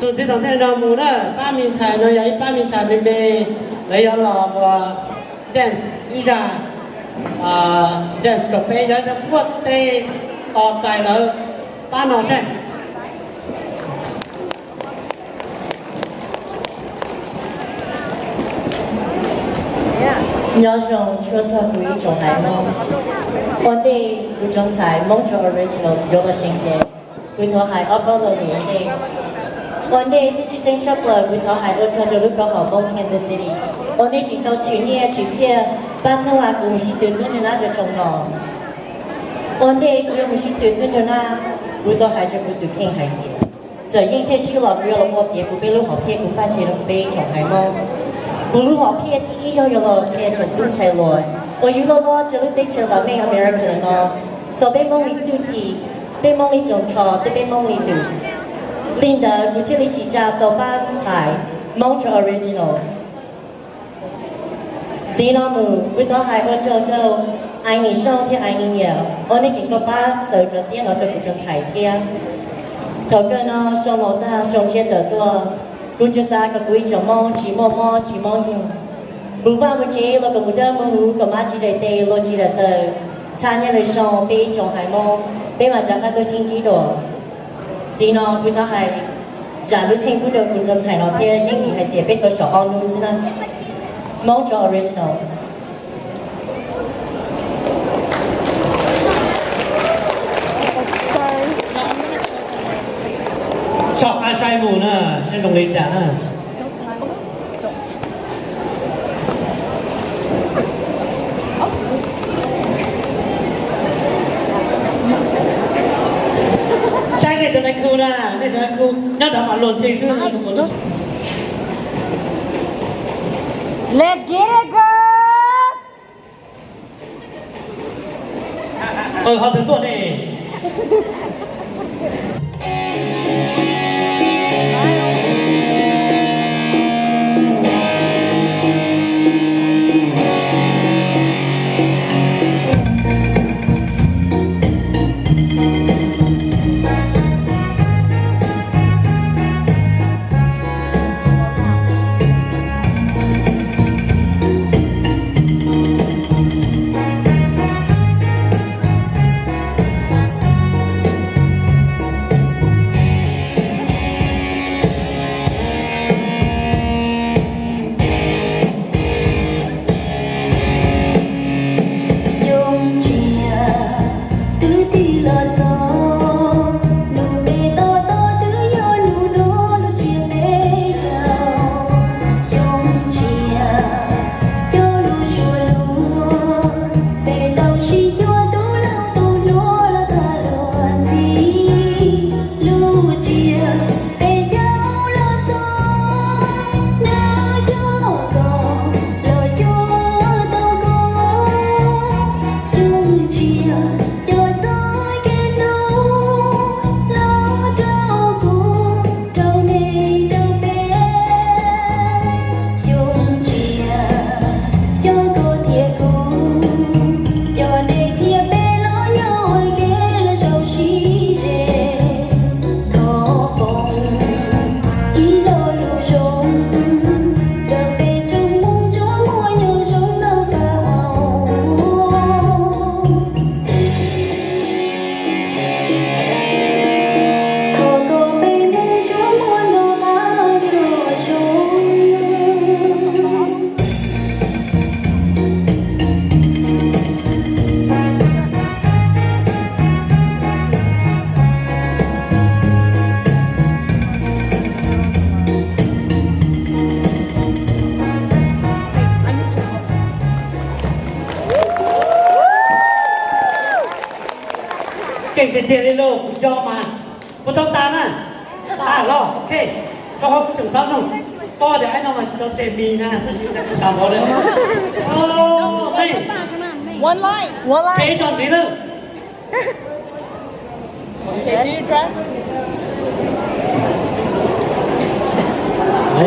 Tib tom ntej no mus na, pab me ntxhais no yog ib pab me ntxhais me me, lawv yuav los ua dance ib zaj, dance kom peb yog ib tug puag teg tos txais lawv pab no seb. Nyob zoo tshua txog kuv ib tsoom haiv Hmoob. Ua ntej kuv tsoom ntxhais Hmoob Tso Originals yuav los seev ces, kuv thov hais ob peb lo lus ua ntej. Ua ntej thiab tshwj xeeb tshaj plaws kuv thov hais ua tsaug rau lub koom haum Hmoob Kansas City uas nej tseem tau tshwm nyiaj tshwm txiaj pab txhawb nqa kuv mus sib tw tub ntsug nab rau xyoo no. Ua ntej kuv yuav mus sib tw tub ntsug nab, kuv tau hais rau kuv tus kheej hais tias, txawm yeej thiaj sib los kuv yuav los ua tiav kuv peb lub hom phiaj kuv npaj tseg rau kuv peb ib tsoom haiv Hmoob. Kuv lub hom phiaj thib ib yog yuav los qhia tsoom tub ntxhais hluas uas yug loj loj rau lub teb chaws vam meej America no txog peb Hmoob li txuj ci, peb Hmoob li tsoos tsho thiab peb Hmoob li lus. Li ntawd kuv thiaj li tsim tsa tau pab ntxhais Hmoob Tso Original. Txij no mus kuv thov hais ua tsaug rau Aiv Nis Xyooj thiab Aiv Nis Nyiam uas nej tseem tau pab xaws cov tiab no rau kuv tsoom ntxhais thiab. Thaum kawg no xyoo laus tag xyoo tshiab tawm tuaj, kuv tsuas xav kom kuv ib tsoom Hmoob tsis muaj mob tsis muaj nkeeg, mus vaj mus tsev los kom mus dawb mus huv, kom mab tsis daim tes luag tsis daim taw, txhaj nyiaj lwm xyoo peb ib tsoom haiv Hmoob peb mam rov qab tuaj sib ntsib dua. Txij no kuv thov hais zam lub txheej pub rau kuv tsoom ntxhais no thiab yeej vim hais tias peb tau saum ob hnub xwb na. Hmoob Tso Original. Tsom qab saib mus na, saib zoo li cas na. Saib nej tus nai khu na, nej tus nai khu nyob nrad mas luag ntxhi xwb. Let's get it, girls! Ho twg tuaj ne? Xyoo tshiab twb tig los txog, nus peb tos tos twb yog nus no lub tsiab peb caug. Xyoo tshiab cog lus suav luag, peb tau sib cuag tus laus tus hluas los tag luag ntxhi. Lub tsiab peb caug los txog, nws cog koj los cuag tau koj. Xyoo tshiab cog txoj kev hlub los rau kuv, rau nej rau peb. Xyoo tshiab cog koj thiab kuv, cog nej thiab peb los nyob ua ke los zaum sib ze. Thov foom ib lo lus zoo rau peb tsoom Hmoob tsoom muaj nyob zoo noj qab haus. Thov kom peb Hmoob tsoom muaj noj qab nyob zoo. Keej tiag tiag li lauj, kuv nco mas. Puas tau tas na? Tas los, ok. Rau qhov kuv tseem xav nug, paub tias aib no mas tsis tau tseg mis na, tab sis tas npaum li. Kev rau ntxiv na.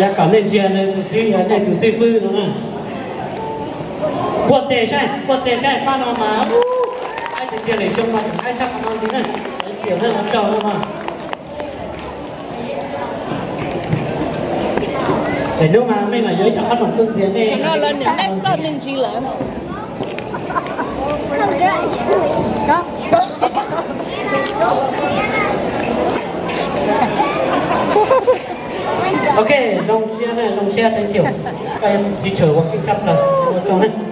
Yav kom nej ntsia nws tus xib, yog nej tus xib fwb no na. Puag teg saib, puag teg saib, pab no mas, aib tiag tiag li, xyoo no tseem aib tshaj qhov no ntxiv na. Sawv kiag na, ua tsaug no mas. Hnub no mej mam yuav ib co qhob noom tuaj ntxias nej. Lawv niam mej xoj me ntsis lawm. Ok, zoo siab na, zoo siab, thank you. Koj yog tus txiv tshawm uas keej tshaj plaws, ua tsaug na.